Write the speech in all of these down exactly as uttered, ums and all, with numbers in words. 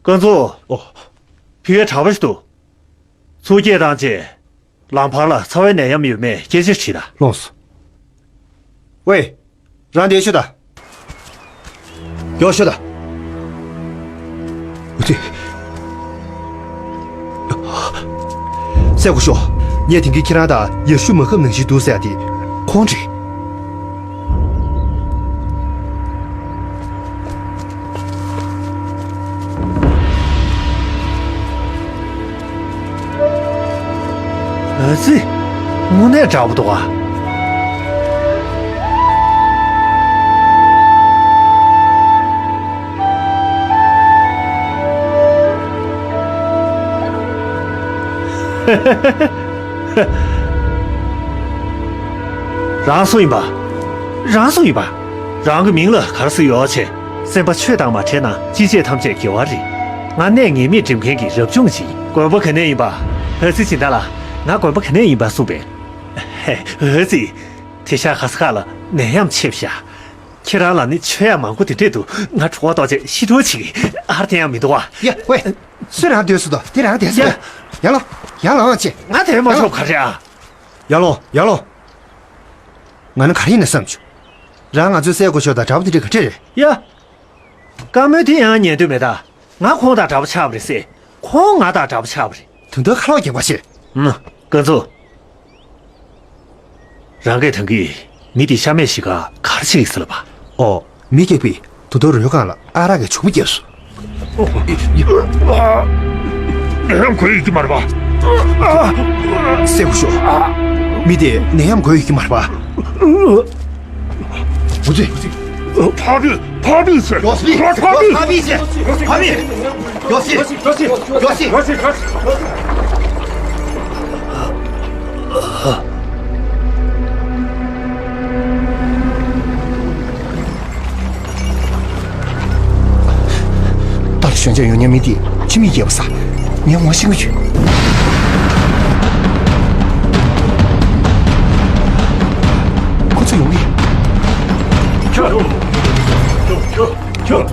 ཀུན་ཚོ། ཨོ། ཕི་གའི་གྲྭ་པ་ཞིག་འདུག་ཚུར་སྐྱེལ་བཏང་རྗེས། ལམ་བར་ལ་ཚ་བའི་ནད་ཡམས་ཡོད་མེད་སྐད་ཆ་དྲིས་དང་། ལོངས་སོ། ཝེ། རང་འདིར་ཤོག་དང་། ཡོང་ཤོག་དང་། འོ་དེ། སྲས་སྐུ་ཞབས། ངས་དེང་གི་ཁྱེད་རང་དང་ཡར་ཞུ་མ་ཁབ་ནང་བཞིན་འདུག་ཟེར་ཡ་དེ་ཁོང་རེད། ཨ་ཙི། དངོས་གནས་དྲག་པོ་འདུག་ཨ། རང་སུ་ཡིན་པ། རང་སུ་ཡིན་པ། རང་གི་མིང་ལ་ག་རེ་ཟེར་ཡོད་ཅེས། སེམས་པ་ཆོས་དང་མ་བྲལ་ན་ཅི་བྱེད་ཐམས་ཅད་དགེ་བ་རེད། ང་གནས་ངེས་མེད་འགྲིམ་མཁན་གྱི་རབ་བྱུང་ཅིག་དགོན་པ་ག་ནས་ཡིན་པ། ཨ་ཙི་སྦྱིན་བདག་ལགས། ང་དགོན་པ་ག་ནས་ཡིན་པ་གསུངས་པས། ཨ་ཙི། དེ་ཤག་ག་ས་ག་ལ་ནད་ཡམས་ཆེ་བཞག་ཁྱེད་རང་ལ་ནི་ཆོས་ཡག་མང་པོ་དེ་འདྲས་འདུག་ང་གྲོད་ཁོག་ལྟོགས་བྱས་ཤི་འགྲོ་བྱེད་ཀྱི་ཨར་དེ་ཡང་མི་འདུག་བ། ཡ་ཝེ། སུ་རང་སྡོད་སུ་དོ་དེ་རང་བསྡད་སུ་ཡ། ཡར་ལོངས། ཡར་ལོངས་ཅེས། ང་དེ་མ་ཆོག་ག་རེ་ཨ། ཡར་ལོངས། ཡར་ལོངས། ང་ནི་ག་རེ་ཡིན་ན་བསམ་བྱུང་། རང་ང་ཚོའི་སྲས་སྐུ་ཞབས་དང་གྲྭ་པ་དེ་འདྲས་ག་འདྲས་རེད། ཡ། བཀའ་མོལ་དེ་ཡང་ཉན་འདོད་མེད་ད། ང་ཁོང་དང་འདྲ་པོ་ཆགས་པ་རེད་ཟེར། ཁོང་ང་དང་འདྲ་པོ་ཆགས་པ་རེད། དོན་དག་ཁ་ལོག་རྒྱག་པ་བྱེད། ཨུམ། ཀུན་ཚོ། རང་གིས་ཐང་གི་མི་དེ་ཤ་མེད་ཞིག་ག་གར་ཕྱིན་ཡིན་ཟེར་ལབ་པ། ཨོ། མི་སྐྱག་པས་དུ་དོ་རོལ་གང་ལ་ཨ་རག་གི་ཆུ་བོ་བརྒྱབ་སོང་། ནད་ཡམས་འགོས་ཡོད་ཀྱི་མ་རེད་པ། སྲས་སྐུ་ཞབས། མི་དེ་ནད་ཡམས་འགོས་ཡོད་ཀྱི་མ་རེད་པ། འུ་ཚོས། ཕ་བི། ཕ་བི་ཟེར། ཡོ་སི་ཕི། ཕ་བི། ཕ་བི་ཟེར། ཕ་བི། ཡོ་སི། ཡོ་སི། ཡོ་སི། ད་ལྟ་གཞོན་སྐྱེས་ཡོང་མཁན་མི་དེ་ཕྱི་མིག་རྒྱས་པ་ས། ངས་ངོ་ཤེས་ཀྱི་ཡོད། ཁོ་ཚོ་ཡོང་གི། ཁྱོད། ཁྱོད། ཁྱོད། ཁྱོད།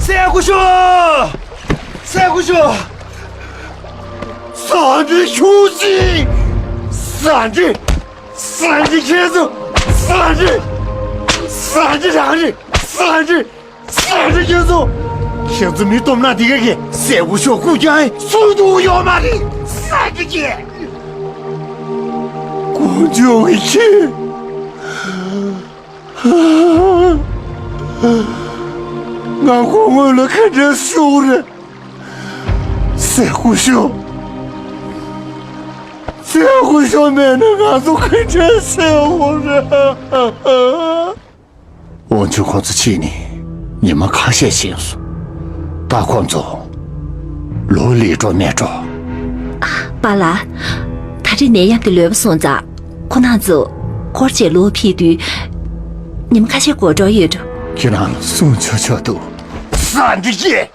སྲས་སྐུ་ཞབས། སྲས་སྐུ་ཞབས། ཟ་འདྲེ་ཤུགས་ཅིག་ཟ་འདྲེ། ཟ་འདྲེ་ཁྱེད་ཚོ། ཟ་འདྲེ། ཟ་འདྲེ་རང་རེད། ཟ་འདྲེ། ཟ་འདྲེ་ཁྱེད་ཚོ། ཁྱེད་ཚོ་མི་སྟོབས་ན་དེ་ག་གི་སྲས་སྐུ་ཞབས་སྐུ་རྐྱང་ཚུར་འདུག་ཡོད་མ་རེད། ཟ་འདྲེ་ཁྱེད། དཀོན་མཆོག་གིས་ཁྱེད། ང་ཁོ་སྔོན་ལ་ག་འདྲ་ཞུ་རེད། སྲས་སྐུ་ཞབས། སྲས་སྐུ་ཞབས་མེད་ན་ང་ཚོ་ག་འདྲ་ཞུ་རེད། དབང་ཕྱུག་ཁོང་ཚོ་ཕྱིན་ནས་ཉི་མ་ཁ་ཤས་ཕྱིན་སོང་། ད་ཁོང་ཚོ་ལོག་སླེབས་འགྲོ་མེད་འགྲོ། ཨ། པཱ་ལགས། ད་རེས་ནད་ཡམས་དེ་ལོས་པ་སོང་ཙང་ཁོ་རང་ཚོ་འཁོར་བྱས་ལོག་ཕེབས་དུས་ཉི་མ་ཁ་ཤས་འགོར་འགྲོ་ཡོད་འགྲོ། ཁྱེད་རང་ལ་གསུང་ཆོག་ཆོག་འདུག་ཟ་འདྲེ་ཁྱེད།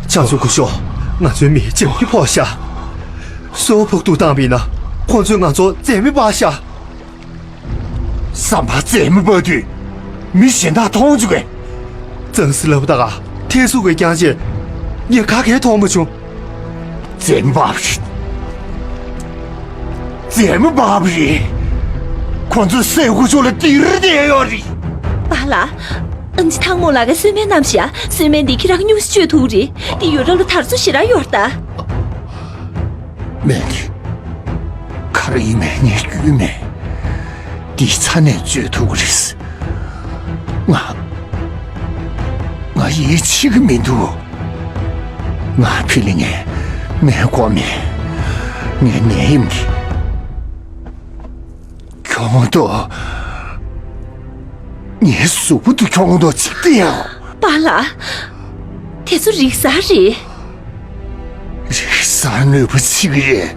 ཕྱག་མཛོད་སྐུ་ཞབས། ང་ཚོའི་མི་ལྗང་གུ་ཕོག་ཤག་སོ་ཕོག་ཐུག་བཏང་བས་ན་ཁོང་ཚོས་ང་ཚོ་རྩེད་མོ་སྤར་ཤག་ཟམ་པ་རྩེད་མོ་སྤར་དུས་མི་གཞན་དག་མཐོང་བཅུག་གས། གཙང་སེལ་ལབ་ད་ག་ཐེ་སུ་གི་རྐྱང་རྗེས་ངས་ག་གེ་མཐོང་མ་བྱུང་། རྩེད་མོ་སྤར་བ་རེད། རྩེད་མོ་སྤར་བ་རེད། ཁོང་ཚོ་སྲས་སྐུ་ཞབས་ལ་དེ་རིགས་བསྡད་ཡོད་རེད། པཱ་ལགས། ཨམ་ཆི་ཐང་མོ་ལ་ག་སོན་མའི་རྣམ་ཤེས། སོན་མའི་འདི་ཁྱེད་རང་སྨྱུག་སྤྱོད་ཐུག་རེད། འདི་ཡོད་ར་ལོ་དར་ཚོ་ཞེ་དྲག་ཡོད་ར་ད། སྨན་འདི་ག་རེ་ཡིན་མིན་ངས་རྒྱུས་མེད། འདི་ཚ་ནས་སྤྱོད་ཐུབ་ཀྱི་རེད། ང་ང་ཡིད་ཆེས་ཀྱི་མི་འདུག་ང་ཕི་ལི་ངས་སྨན་དགོས་མེད། ངས་ནད་ཡམས་འདི། གྱོང་ཐོག་ངའི་གཟུགས་པོ་དེ་གྱོང་ཐོག་ཅིག་སྟེར་ཡོང་། པཱ་ལགས། དེ་ཚོ་རིག་གསར་རེད། རིག་གསར་ནུས་པ་ཆེ་གི་རེད།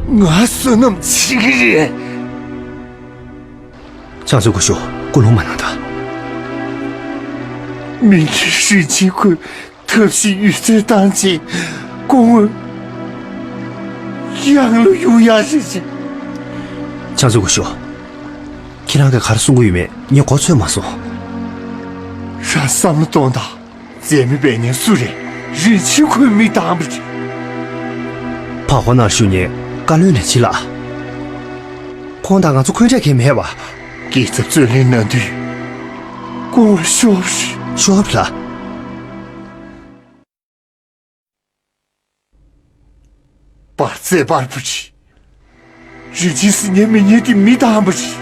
ང་བསོད་ནམས་ཆེ་གི་རེད། ཕྱག་མཛོད་སྐུ་ཞབས། སྐུ་རླུང་མ་གནང་དང་། མི་ངན་རིན་ཆེན་ཁོས་ཐབས་ཤེས་ཡོད་ཚད་བཏང་རྗེས་སྐུ་ངོ་གཡང་ལ་ཡོང་ཡག་བྱེད་ཅིག། ཕྱག་མཛོད་སྐུ་ཞབས། ཁྱེད་རང་གིས་ག་རེ་གསུང་གི་ཡོད་མེད་ངས་གོ་ཚོད་མ་སོང་། རང་བསམ་བློ་གཏོང་དང་། འཛེམ་མེད་པའི་ཉེན་སུ་རེད། རིན་ཆེན་ཁོས་མི་བཏང་བ་རེད། ཕར་ཁོ་ནར་ཞུ་ཉེ་བཀའ་བློན་ནས་ཕྱི་ལ། ཁོང་དང་ང་ཚོ་འཁོན་འགྲས་གང་མེད་པ། སྐྱིད་ཚབ་རྩོད་ལེན་གནང་དུས་སྐུ་ངོ་ཤོབ་རེད། ཤོབ་ལ། པར་རྩེ་པར་བུ་ཆི། རིན་ཆེན་སི་ཉེ་མི་ཉེ་དེ་མི་དང་པ་ཆི།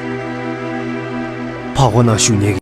ཕ་ཁོ་ན་ཞུ་ཉེ་